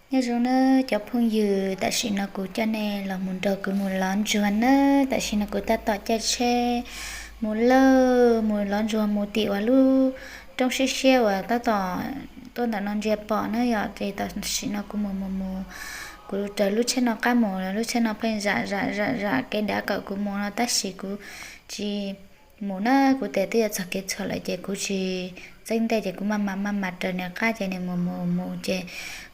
Nyob zoo nawb cov phooj ywg, tam sim no kuv coj nej los mus nrog kuv mus lov ntsuag nawb. Tam sim no kuv tab tom caij tsheb mus lawm, mus lov ntsuag mus tim uas lub roob siab siab uas tab tom tuaj ntawm no ntsia pom na yom. Ces tam sim no kuv mus mus mus, kuv raws lub tsheb no qab mus, lub tsheb no pheej zam zam zam zam kev dav kom kuv mus no tab sis kuv tsis mus na. Kuv tias twb yuav txog kev tshuam lawm ces kuv tsis txeeb ntej ces kuv maj mam maj mam raws nws qab ces nws mus mus mus ces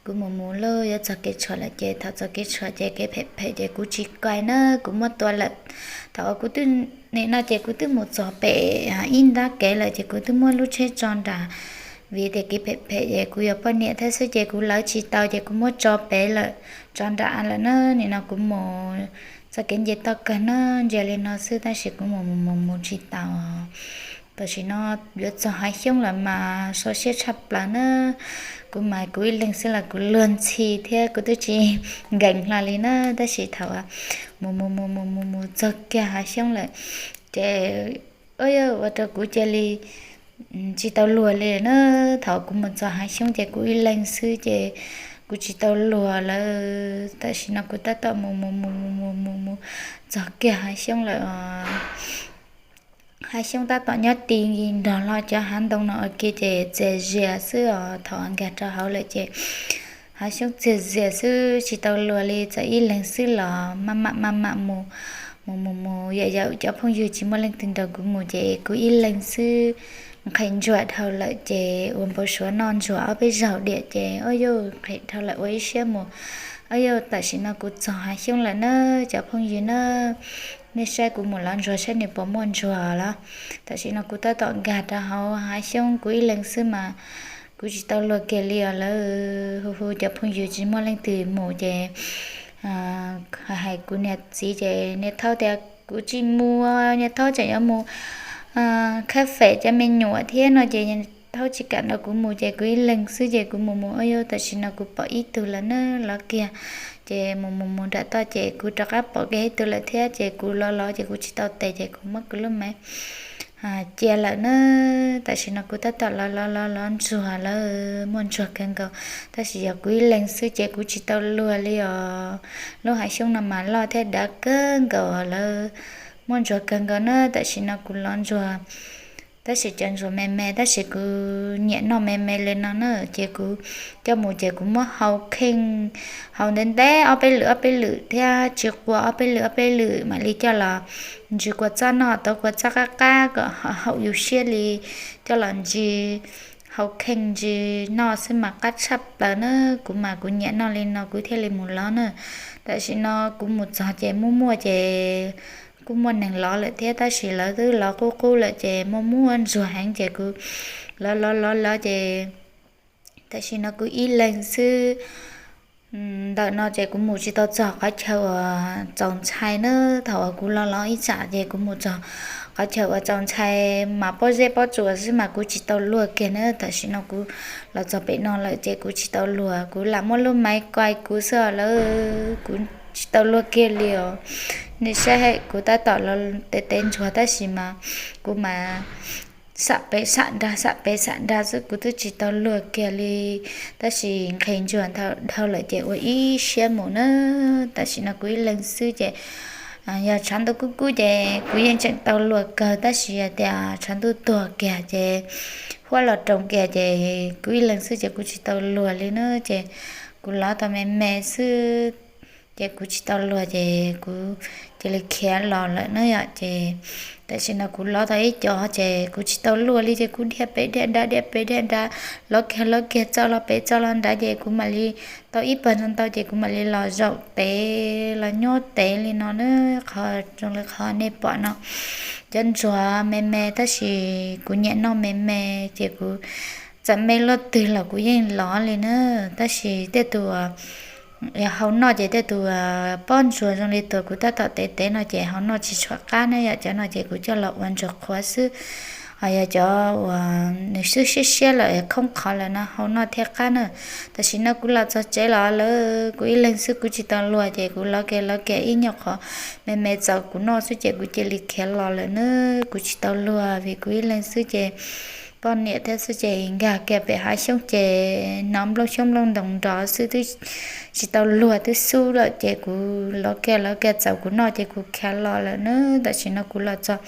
kuv mus mus lawm, yuav txog kev tshuam lawm ces thaum txog kev tshuam ces kev phem phem ces kuv tsis kaij na, kuv muab tua lawm. Thaum uas kuv twb nim no ces kuv twb mus txog pem ib nrab kev lawm ces kuv twb muab lub tsheb tso nram, vim tias kev phem phem ces kuv yog poj niam thiab xwb ces kuv lawv tsis tau ces kuv muab tso pem lawm, tso nram lawm na. Nim no kuv mus txoj kev nce toj kawg na, ntsia li no xwb tab sis kuv mus mus mus mus tsis tau. Tam sim no yuav txog Hav Xyoob lawm mas so siab tshaj plaws na. Kuv mas kuv ib leeg xwb los kuv luag ntxhi thiab kuv twb tsis nkees hlo li na. Tab sis thaum mus mus mus mus mus mus txog kiag Hav Xyoob lawm ces ua rau kuv cia li tsis tau luag li na. Thaum kuv mus txog Hav Xyoob ces kuv ib leeg xwb ces kuv tsis tau luag lawm. Tam sim no kuv tab tom mus mus mus mus mus mus mus txog kiag Hav Xyoob lawm. Hav Xyoob tab tom nyob ti nrog hlo cov hav ntoo no ua ke ces txias zias xwb os. Thaum nkag rau hauv lawm ces Hav Xyoob txias zias xwb tsis tau luag li, txawm ib leeg xwb los maj mam maj mam mus, mus mus mus, yam yam cov phooj ywg tsis muaj leej twg nrog kuv mus ces kuv ib leeg xwb nqhis ntsuag dhau lawm ces ua npau suav noj ntsuag ob peb zaug diam ces ua yuj nqhis dhau lawm ua ib siab mus. Ua yuj tam sim no kuv txog Hav Xyoob lawm na cov phooj ywg na, nej saib kuv mus lov ntsuag saib nws puas muaj ntsuag los. Tam sim no kuv tab tom nkag rau hauv Hav Xyoob kuv ib leeg xwb mas kuv tsis tau luag kiag li os lawm. Hu hu cov phooj ywg tsis muaj leej twg mus ces hais kuv niag txiv ces niag thaub tias kuv tsis mus, niag thaub tseem yuav mus khab fem cov me nyuam thiab no ces thaub tsis kam nrog kuv mus ces kuv ib leeg xwb ces kuv mus mus ua yuj tam sim no kuv pom ib tug lawm na lov kiag. Ces mus mus mus nram toj ces kuv rov qab pom kiag ib tug lawm thiab ces kuv lov lov ces kuv tsis tau tes ces kuv muab kuv lub maiv cia lawm na. Tam sim no kuv tab tom lov lov lov lov ntsuag lawm, muaj ntsuag kawg nkaus tab sis yog kuv ib leeg xwb ces kuv tsis tau luag li os. Lub Hav Xyoob no mas loj thiab dav kawg nkaus lawm, muaj ntsuag kawg nkaus na. Tam sim no kuv lov ntsuag tab sis cov ntsuag me me tab sis kuv nyiam noj me me li no na ces kuv coj mus ces kuv muab hau kheej, hau ntev ntev ob peb lwm ob peb lwm thiab tsis qua ob peb lwm ob peb lwm mam li coj los ntsis kua txob noj, tau kua txob qab qab kom haum yus siab li coj los ntsis hau kheej ntsis noj xwb mas qab tshaj plaws na. Kuv mas kuv nyiam noj li no kuv thiaj li mus lov na. Tam sim no kuv mus txog ces muaj muaj ces kuj muaj neeg lov lawm thiab tab sis lawv twb lov qub qub lawm ces muaj muaj ntsuag heev ces kuv lov lov lov lov ces tam sim no kuv ib leeg xwb. Ntawm no ces kuv mus tsis tau txog qhov chaw uas txaus ntshai na. Thaum uas kuv lov lov ib tsam ces kuv mus txog qhov chaw uas txaus ntshai mas pob zeb pob tsuas xwb mas kuv tsis tau luag kiag na. Tam sim no kuv los txog pem no lawm ces kuv tsis tau luag, kuv lam muab lub maiv kuaj kuv xwb lawm, kuv tsis tau luag kiag li os. Nej saib kuv tab tom los tev tev ntsuag tab sis mas kuv mas xam pem xam nrag xam pem xam nrag xwb kuv twb tsis tau luag kiag li. Tab sis nqhis ntsuag dhau lawm ces ua ib siab mus na. Tam sim no kuv ib leeg xwb ces yog tshav ntuj kub kub ces kuv yeej tseem tau luag kawg tab sis yog tias tshav ntuj tuag kiag ces huab los roos kiag ces kuv ib leeg xwb ces kuv tsis tau luag li na. Ces kuv lov tau me me xwb ces kuv tsis tau luag ces kuv cia li khiav los lawm na yom. Ces tam sim no kuv lov tau ib co ces kuv tsis tau luag li ces kuv dhia pem dhia nrad dhia pem dhia nrad, lov kiag lov kiag txoj los pem txoj los nrad ces kuv mam li tau ib pawg ntau ntau ces kuv mam li los zaum tev los nyob tev li no na. Qhov zoo li qhov nej pom no cov ntsuag me me tab sis kuv nyiam noj me me ces kuv txawm me luaj twg los kuv yeej lov li na. Tab sis tej tus hau noj ces tej tus pob ntsuag zoo li tus kuv tab tom tev tev no ces hau noj tsis tshua qab na yom. Cov no ces kuv coj los ua ntsuag qhuav xwb. Ho yog cov uas nws swb siab siab lawm khoob qhov lawm no hau noj thiaj qab na. Tam sim no kuv los txog tsev los lawm kuv ib leeg xwb kuv tsis tau luag ces kuv lov kiag lov kiag ib nyuag qhov me me txaus kuv noj xwb ces kuv cia li khiav los lawm na. Kuv tsis tau luag vim kuv ib leeg xwb ces poj niam thiab xwb ces nkag kiag pem hav xyoob ces hnov nplooj xyoob nplooj ntoos nrov xwb twb tsis tau luag twb xub lawm ces kuv lov kiag lov kiag txaus kuv noj ces kuv khiav los lawm na. Tam sim no kuv los txog,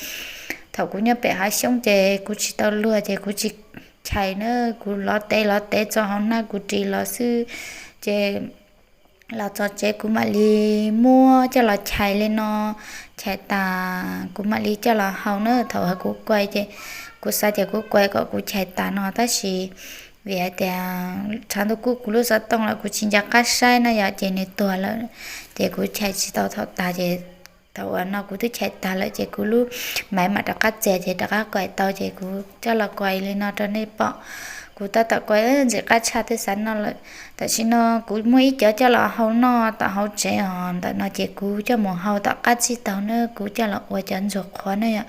thaum kuv nyob pem hav xyoob ces kuv tsis tau luag ces kuv tsis chais na, kuv lov tev lov tev txog hauv hnab kuv ris los xwb ces los txog tsev kuv mam li muab coj los chais li no, chais tas kuv mam li coj los hau na. Thaum kuv kuai ces kuv xav tias kuv kuai kom kuv chais tas no tab sis vim hais tias tshav ntuj kub kuv lub xov tooj los kuv tsis nco qab saib na yom ces nws tuag lawm ces kuv chais tsis tau thaum tas ces thaum uas no kuv twb chais tas lawm ces kuv lub maiv mam rov qab txias ces rov qab kuai tau ces kuv coj los kuai li no rau nej pom. Kuv tab tom kuai ntxim qab tshaj twb xav noj lawm. Tam sim no kuv muaj ib cov coj los hau noj tom hauv tsev os, ntawm no ces kuv coj mus hau tom qab tsib taug na, kuv coj los ua cov ntxuag qhuav na yom.